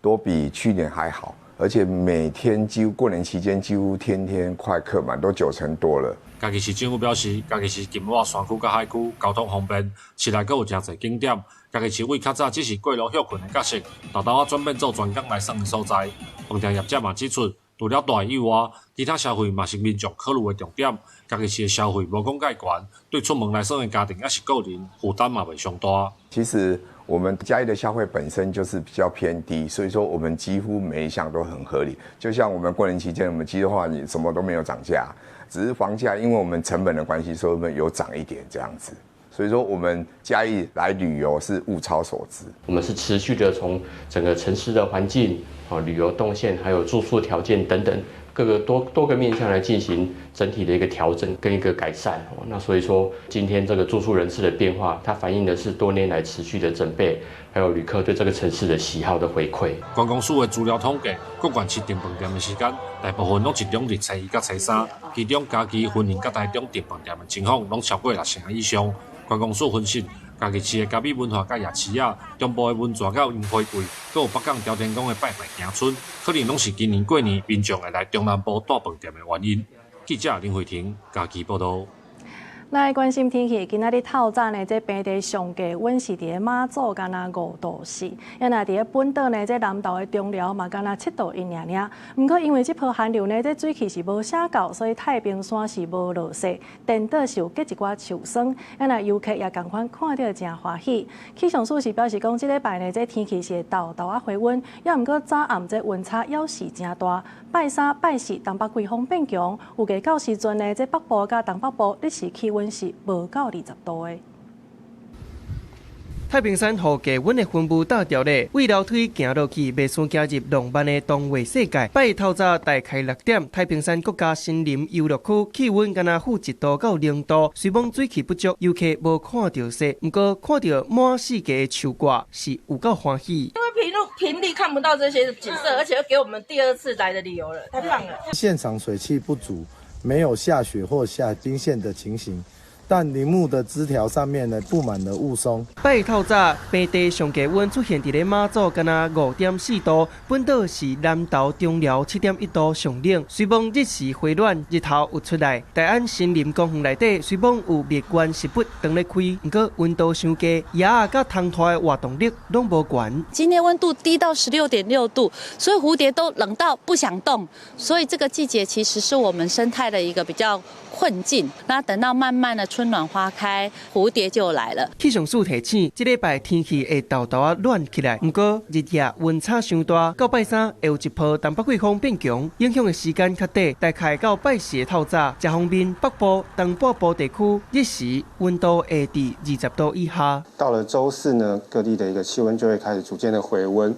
都比去年還好，而且每天幾乎過年期間幾乎天天快客滿，都9成多了。嘉義市政府表示，嘉義市近倚山區佮海區，交通方便，市內閣有誠濟景點。嘉義市為較早只是過路歇睏的角色，沓沓仔轉變做專工來耍的所在。飯店業者嘛指出，除了大以外，其他消費嘛是民眾考慮的重點。嘉義市的消費無講蓋懸，對出門來耍的家庭抑是個人負擔嘛袂傷大。其實我們嘉義的消費本身就是比較偏低，所以說我們幾乎每一項都很合理。就像我們過年期間，我們雞肉飯你什麼都沒有漲價，只是房價因為我們成本的關係，所以我們有漲一點這樣子。所以說我們嘉義來旅遊是物超所值。我們是持續的從整個城市的環境、旅遊動線，還有住宿條件等等各個多個面向來進行整體的一個調整跟一個改善。那所以說，今天這個住宿人次的變化，它反映的是多年來持續的準備，還有旅客對這個城市的喜好的回饋。觀光署的資料統計，各縣市訂飯店的時間，大部分攏集中佇初一佮初三，其中嘉義、雲林佮台中訂飯店的情況攏超過60%以上。觀光署分析，嘉義市的咖啡文化佮夜市仔，中部的溫泉佮櫻花季，閣有北港朝天宮的拜拜行村，可能攏是今年過年民眾會來中南部住飯店的原因。記者林慧婷嘉義報導。來關心天氣，今仔日透早呢，這平地上低溫是佇咧馬祖，敢若5度4，啊若佇咧本島呢，這南投的中寮嘛，敢若7度1爾爾。毋過因為這波寒流呢，這水汽是無啥夠，所以太平山是無落雪，顛倒是有結一寡樹霜。啊若遊客也仝款看著誠歡喜。氣象署是表示講，這禮拜呢，這天氣是會沓沓仔回溫，也毋過早暗這溫差猶是誠大。拜三、拜四，東北季風變強，預計到時陣呢，這北部佮東北部日時氣溫是無到20度的。太平山予低溫的雲霧罩著咧，對樓梯行落去，袂輸行入浪漫的童話世界。拜透早大概6點，太平山國家森林遊樂區氣溫干焦-1度到0度，雖罔水汽不足，遊客無看著雪，毋過看著滿四界的樹掛是有夠歡喜。因為平地看不到這些景色，而且又給我們第二次來的理由了，太棒了！現場水汽不足，沒有下雪或下冰霰的情形。但林木的枝條上面呢，佈滿了霧凇。拜透早，平地上低溫出現佇咧馬祖，干焦5.4度；本島是南投中寮7.1度上冷。雖罔日時回暖，日頭有出來。大安森林公園內底雖罔有蜜源植物當咧開，毋過溫度傷低，蛾仔佮蜂兔的活動力攏無懸。今天溫度低到16.6度，所以蝴蝶都冷到不想動。所以這個季節其實是我們生態的一個比較困境。那等到慢慢的春暖花開，蝴蝶就來了。氣象署提醒，這禮拜天氣會沓沓仔暖起來，毋過日夜溫差傷大，到拜三會有一波東北季風變強，影響的時間較短，大概到拜四的透早，這方面北部、東半部地區日時溫度會佇20度以下。到了週四呢，各地的一個氣溫就會開始逐漸的回溫。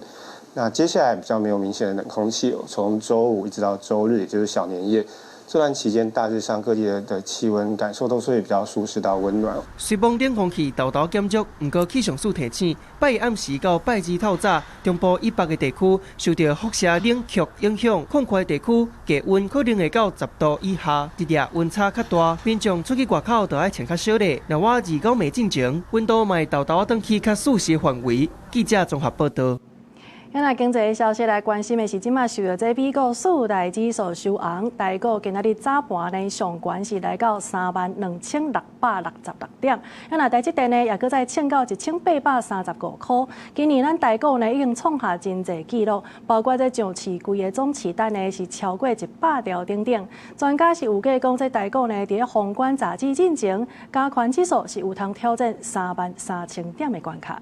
那接下來比較沒有明顯的冷空氣，從週五一直到週日，也就是小年夜。這段期間，大致上各地的氣溫感受都是會比較舒適到溫暖。雖罔冷空氣沓沓減弱，毋過氣象署提醒，拜一暗時到拜二透早，中部以北的地區受著輻射冷卻影響，曠闊地區低溫可能會到10度以下，日夜溫差較大，民眾出去外口就愛穿較少咧。若我29暝進前，溫度嘛會沓沓轉去較舒適範圍。記者綜合報導。咱來經濟消息來關心的是，這馬受著這美國四大指數收紅，台股今仔日早盤呢上懸是來到32,666點。啊，若台積電呢，也閣再衝到1835箍。今年咱台股呢已經創下真濟紀錄，包括這上市櫃的總市值呢是超過100兆等等。專家是預計講，這台股呢佇咧封關閘子進前，加權指數是有通挑戰33,000點的關卡。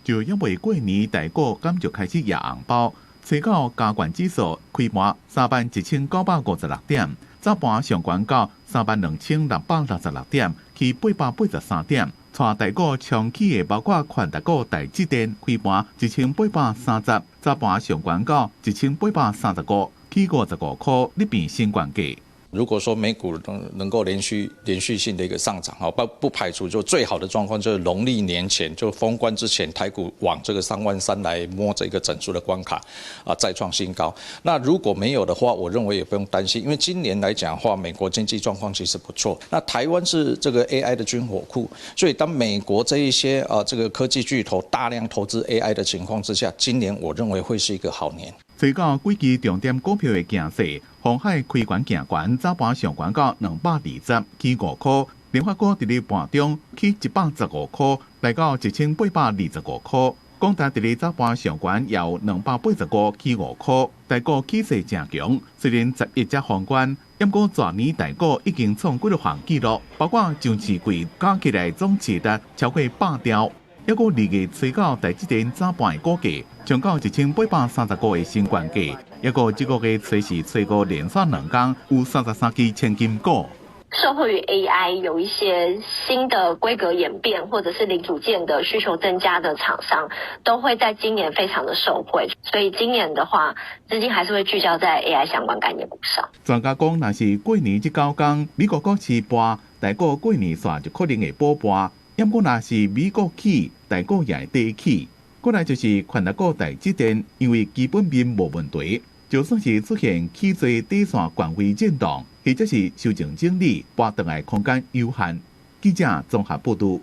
就因為過年台股敢就開始掖紅包，初九加權指數開盤31,956點，早盤上懸到32,666點，起883點。帶台股衝起的包括權值股台積電開盤1830，早盤上懸到1835，起55箍，咧變新懸價。如果說美股能夠連續性的一個上漲，不排除就最好的狀況就是農曆年前就封關之前，台股往這個3萬3來摸這個整數的關卡，啊，再創新高。那如果沒有的話，我認為也不用擔心，因為今年來講的話，美國經濟狀況其實不錯。那台灣是這個 AI 的軍火庫，所以當美國這一些啊這個科技巨頭大量投資 AI 的情況之下，今年我認為會是一個好年。隨到幾支重點股票的走勢，鴻海開懸行懸，早盤上懸到220，起5箍；聯發科佇咧盤中起115箍，來到1825箍。廣達佇咧早盤上懸也有285，起5箍。台股起勢誠強，雖然11才封關，毋過全年台股已經創幾多項紀錄，包括上市櫃加起來總市值超過100兆。抑閣2月初9台積電早盤的股價衝到1835个新懸價，抑閣這個月初四、初五連續兩工有33支千金股。受惠於 AI 有一些新的規格演變，或者是零組件的需求增加的廠商，都會在今年非常的受惠。所以今年的話，資金還是會聚焦在 AI 相關概念股上。專家講，若是過年這九工，美國股市跋，台股過年煞就可能會補跋；毋過若是美國起，台股也會綴起。過來就是權值股台積電，因為基本面無問題，就算是出現起做短線權威震盪，或者是修正整理，跋轉來空間有限。記者綜合報導。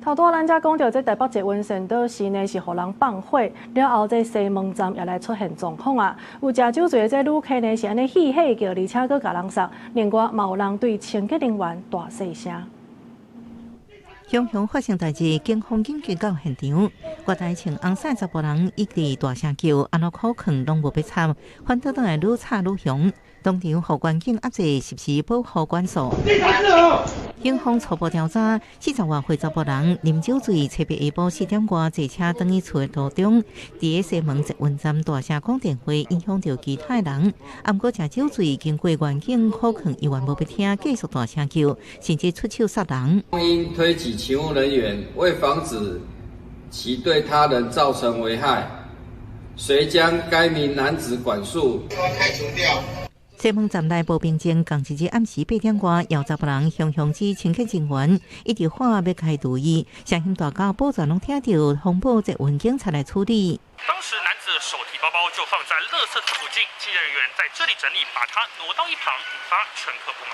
頭拄仔咱才講著，這台北捷運善導寺呢是予人放火，了後這西門站也來出現狀況啊！有食酒醉的這旅客呢是按呢戲戲叫，而且閣共人捒。另外嘛有人對清潔人員大細聲。雄雄發生代誌，警方緊急到現場，外台穿紅衫查埔人一直大聲叫，按怎苦勸攏無欲插，反倒轉來愈吵愈兇。當場予員警壓制，實施保護管束。警方初步調查，40外歲查埔人啉酒醉，初八下晡4點外坐車轉去厝的途中，佇西門捷運站大聲講電話，影響著其他人。毋過食酒醉，經過員警苦勸，猶原無欲聽，繼續大聲叫，甚至出手殺人。因推擠勤務人員，為防止其對他人造成危害，遂將該名男子管束。西門站內無平靜，仝一日暗時8點外，有查埔人雄雄指清潔人員一直喊欲開注意，聲音大到保全攏聽著，通報捷運警察來處理。當時男子手提包包就放在垃圾桶附近，清潔人員在這裡整理，把它挪到一旁，引發乘客不滿。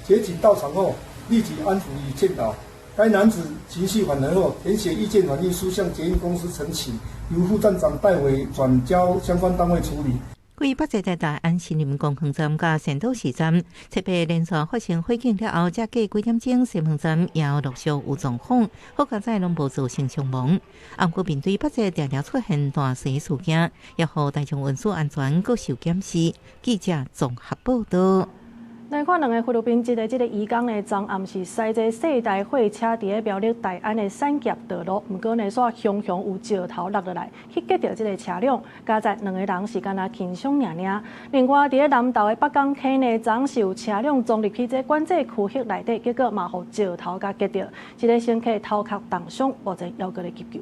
捷警到場後，立即安撫與勸導。該男子情緒緩和後，填寫意見反映書向捷運公司陳情，由副站長代為轉交相關單位處理。位北捷大安森林公園站佮善導寺站，特別連續發生火警了後，才過幾點鐘，西門站也陸續有狀況，好佳哉攏無造成傷亡。毋過面對北捷常常出現大水事件，也予大眾運輸安全閣受檢視。記者綜合報導。來看兩个菲律賓籍的這个移工呢，昨暗時駛這細台貨車佇咧苗栗大安的產業道路，毋過呢，煞雄雄有石頭落落來，去擊著這个車輛，佳哉兩个人是干焦輕傷爾爾。另外，佇咧南投的北港溪呢，昨是有車輛撞入去這管制區域內底，結果嘛予石頭共擊著，一个乘客頭殼重傷，目前猶閣咧急救。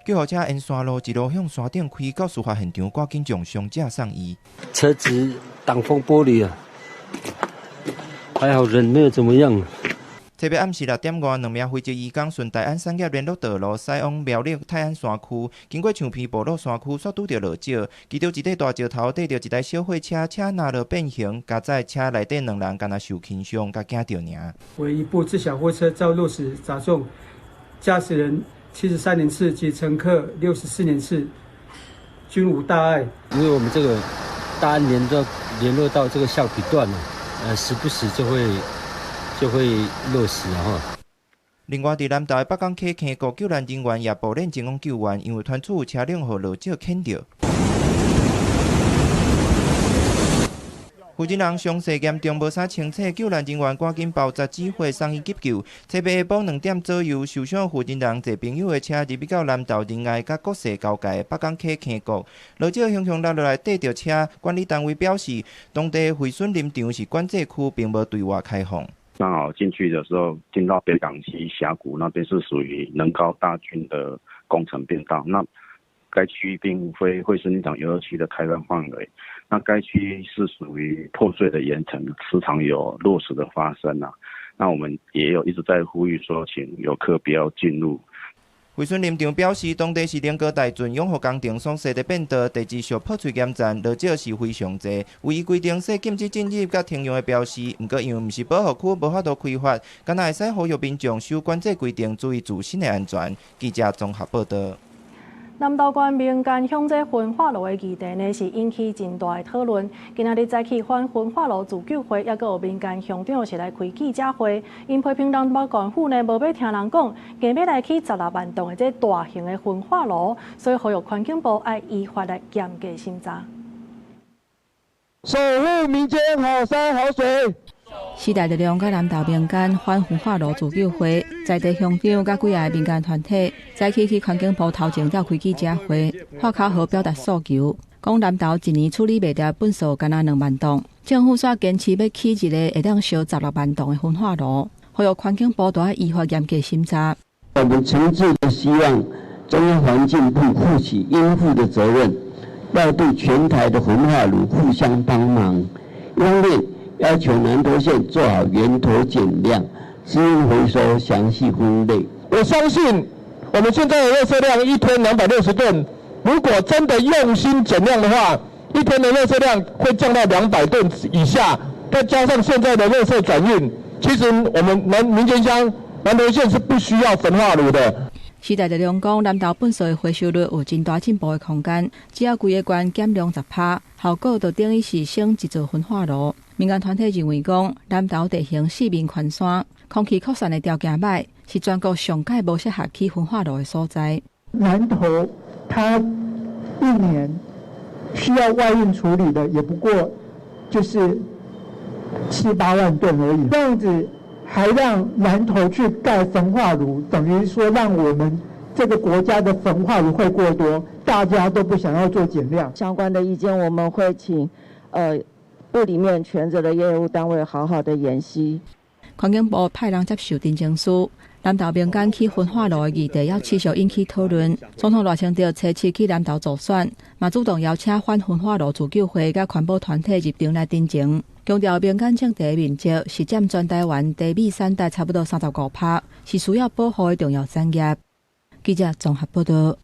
救護車沿山路一路向山頂開，到事發現場，趕緊將傷者送醫。車子擋風玻璃啊，還好人沒有怎麼樣。昨暝暗時6點外，兩名菲籍移工順大安產業聯絡道路駛往苗栗泰安山區，經過樹皮部落山區，煞拄著落石，其中一塊大石頭硩著一台小貨車，車若落變形，佳哉車內底兩人干焦受輕傷，共驚著爾。為一部自小貨車遭落石砸中，駕駛人73年次及乘客64年次均無大礙。因為我們這個大安聯絡到這個橡皮段了，時不時就會落石哈。另外，佇南投的北港溪溪谷，救援人員也步練前往救援，因為傳出有車輛予落石牽著。負責人傷勢嚴重，無啥清醒，救援人員趕緊包紮止血，送醫急救。昨暝下晡2點左右，受傷負責人坐朋友的車入去到南投仁愛佮國勢交界的北港溪溪谷，落石雄雄落落來，硩著車。管理單位表示，當地惠蓀林場是管制區，並無對外開放。剛好進去的時候，進到北港溪峽谷那邊是屬於能高大軍的工程便道，那該區並非惠蓀林場遊樂區的開放範圍。那該區是屬於破碎的岩層，時常有落石的發生啊。那我們也有一直在呼籲說，請遊客不要進入。惠蓀林場表示，當地是能高大圳養護工程所設的便道，地質上破碎岩層，落石是非常濟。唯一規定設禁止進入佮停用的標示，毋過因為毋是保護區，無法度開發，敢若會使呼籲民眾守管制規定，注意自身的安全。記者綜合報導。南投縣民間鄉這焚化爐的議題呢，是引起真大的討論。今仔日早起反焚化爐自救會，抑閣有民間鄉長是來開記者會，𪜶批評南投縣府呢，無欲聽人講，硬欲來起16萬棟的這大型的焚化爐，所以呼籲環境部愛依法來嚴格審查。守護民間好山好水。時代力量佮南投民間反焚化爐自救會，在地鄉長佮幾个民間團體，早起去環境部頭前召開記者會，喊口號表達訴求，講南投一年處理袂著糞埽干焦2萬噸，政府煞堅持欲起一个會當燒16萬噸的焚化爐，呼籲環境部都愛依法嚴格審查。我們誠摯的希望中央環境部負起應負的責任，要對全台的焚化爐互相幫忙。一方面要求南投縣做好源頭減量、資源回收、詳細分類。我相信我們現在的垃圾量一天260噸，如果真的用心減量的話，一天的垃圾量會降到200噸以下。再加上現在的垃圾轉運，其實我們南民間鄉南投縣是不需要焚化爐的。時代力量講，南投糞埽的回收率有真大進步的空間，只要規个縣減量10%，效果就等於是省一座焚化爐。民間團體認為講，南投地形四面環山，空氣擴散的條件䆀，是全國上蓋無適合起焚化爐的所在。南投它一年需要外運處理的，也不過就是七八萬噸而已。這樣子還讓南投去蓋焚化爐，等於說讓我們這個國家的焚化爐會過多，大家都不想要做減量。相關的意見，我們會請部裡面權責的業務單位好好的研析。環境部派人接受陳情書，南投民間起焚化爐的議題，猶持續引起討論。總統賴清德初七去南投助選，嘛主動邀請反焚化爐自救會佮環保團體入場來陳情，強調民間種地的面積是佔全台灣茶米產值差不多35%，是需要保護的重要產業。記者綜合報道。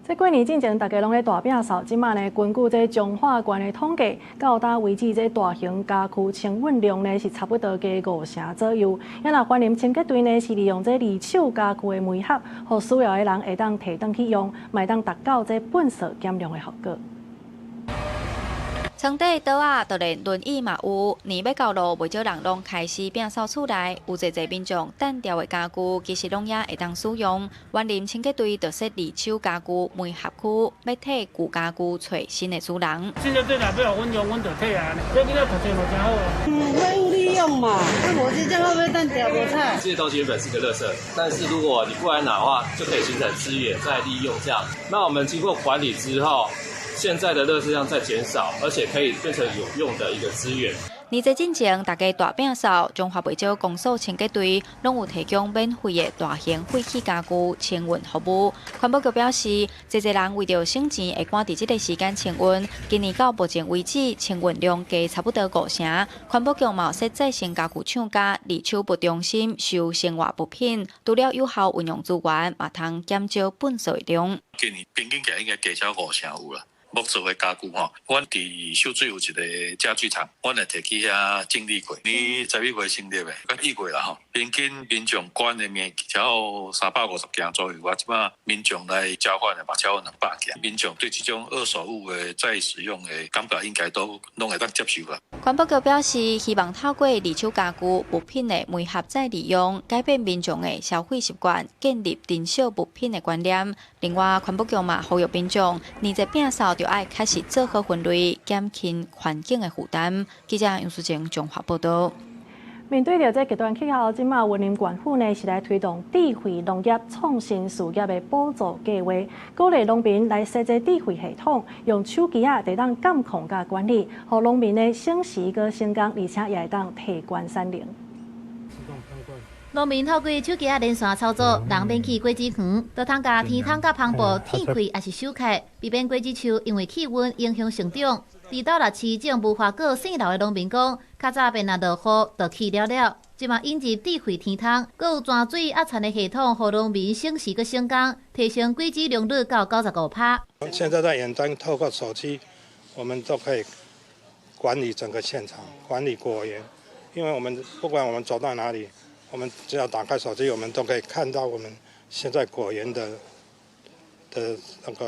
這過年進前，大家攏咧大摒掃。這馬呢，根據這彰化縣的統計，到今為止，這大型家具清運量呢是差不多加5成左右。啊若雲林清潔隊呢是利用這二手家具的媒合，予需要的人會當提轉去用，嘛會當達到這糞埽減量的效果。床底桌仔，就連輪椅嘛有。年欲到囉，袂少人攏開始摒掃厝內，有濟濟民眾擲掉的家具，其實攏猶會當使用。雲林清潔隊就設二手家具媒合區，欲替舊家具揣新的主人。這個這若欲予阮用，阮就提啊。這囡仔讀冊嘛誠好。廢物利用嘛，啊，無這這樣欲擲掉無彩。這些東西原本是個垃圾，但是如果你不來拿的話，就可以形成資源再利用。這樣，那我們經過管理之後，現在的垃圾量在減少，而且可以變成有用的一個資源。年節進前，大家大摒掃，彰化袂少公所清潔隊攏有提供免費的大型廢棄家具清運服務。環保局表示，濟濟人為著省錢，會趕佇這个時間清運。今年到目前為止，清運量加差不多5成。環保局嘛有設再生家具廠佮二手物中心收生活物品，除了有效運用資源，嘛通減少糞埽的量。今年平均起來應該加超5成有啦。木做的家具吼，阮佇秀水有一个家具廠，阮會提去遐整理過。年11月成立的，阮1月啦吼，平均民眾捐的物件超350件左右。我這擺民眾來交換的嘛，超過200件。民眾對這種二手物的再使用的感覺，應該都攏會當接受啦。環保局表示，希望透過二手家具物品的媒合再利用，改變民眾的消費習慣，建立珍惜物品的觀念。另外，環保局嘛呼籲民眾，年節摒掃就愛開始做好分類，減輕環境的負擔。記者楊淑靜綜合報道。面對著這極端氣候，這馬雲林縣府呢是來推動智慧農業創新事業的補助計劃，鼓勵農民來設置智慧系統，用手機仔就當監控佮管理，予農民呢省時閣省工，而且也會當提懸產能。農民透過手機仔連線操作，人免去果子園，就通共天窗佮帆布鐵開，抑是收開，避免果子樹因為氣溫影響成長。離島六市種無花果姓劉的農民講，較早便若落雨就去了了，這馬引入智慧天窗，閣有泉水壓田的系統，予農民省時閣省工，提升果子良率到95%。現在在遠端透過手機，我們都可以管理整個現場，管理果園，因為我們不管我們走到哪裡，我們只要打開手機，我們都可以看到我們現在果園的那個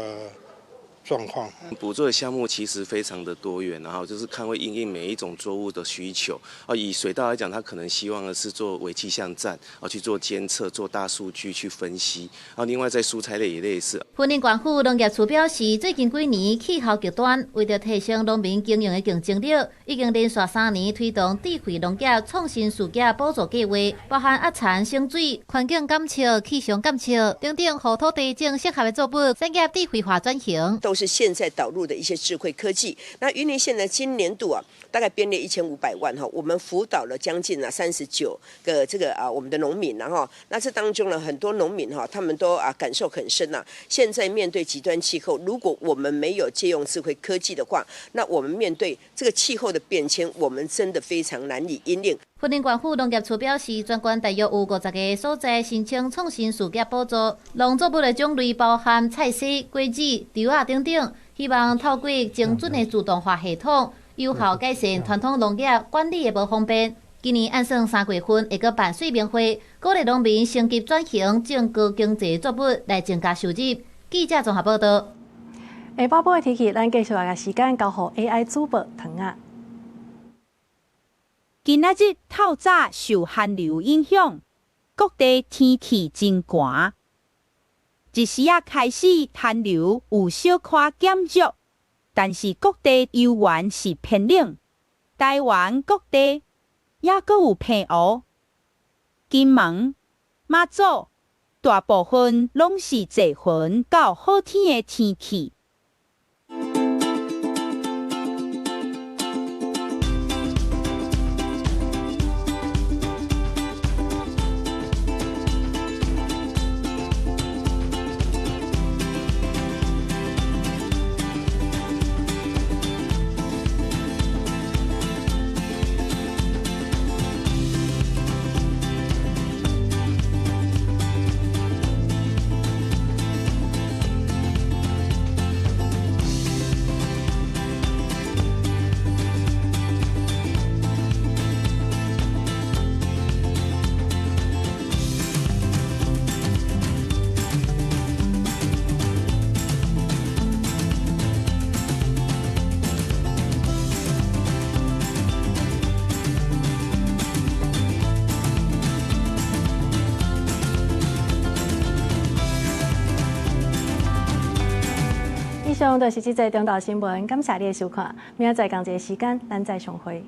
狀況。補助的項目其實非常的多元，然後就是看會因應每一種作物的需求。啊，以水稻來講，他可能希望的是做微氣象站，啊去做監測、做大數據去分析。啊，另外在蔬菜類也類似。雲林縣府農業處表示，最近幾年氣候極端，為著提升農民經營的競爭力，已經連續3年推動智慧農業創新事業補助計劃，包含壓田省水、環境監測、氣象監測等等，予土地種適合的作物，產業智慧化轉型。都是現在導入的一些智慧科技。那雲林縣呢，今年度啊，大概編列1500萬哈，我們輔導了將近啊39個這個啊我們的農民，然後那這當中呢，很多農民哈，他們都啊感受很深吶。現在面對極端氣候，如果我們沒有借用智慧科技的話，那我們面對這個氣候的變遷，我們真的非常難以因應。雲林縣府農業處表示，全縣大約有50個所在申請創新事業補助，農作物的種類包含菜蔬、果子、稻仔等等，希望透過精準的自動化系統，有效改善傳統農業管理的無方便。今年按算3月份會閣辦說明會，鼓勵農民升級轉型，種高經濟作物來增加收入。記者綜合報道。下晡晡的天氣，咱繼續來共時間交予 AI 主播唐仔。今仔日透早受寒流影響，各地天氣真寒。一時仔開始寒流有小可減弱，但是各地猶原是偏冷。台灣各地猶閣有棚雨，金門、馬祖大部分攏是濟雲到好天的天氣。以上就是這節中晝新聞，感謝你的收看，明仔載仝一个時間，咱再相會。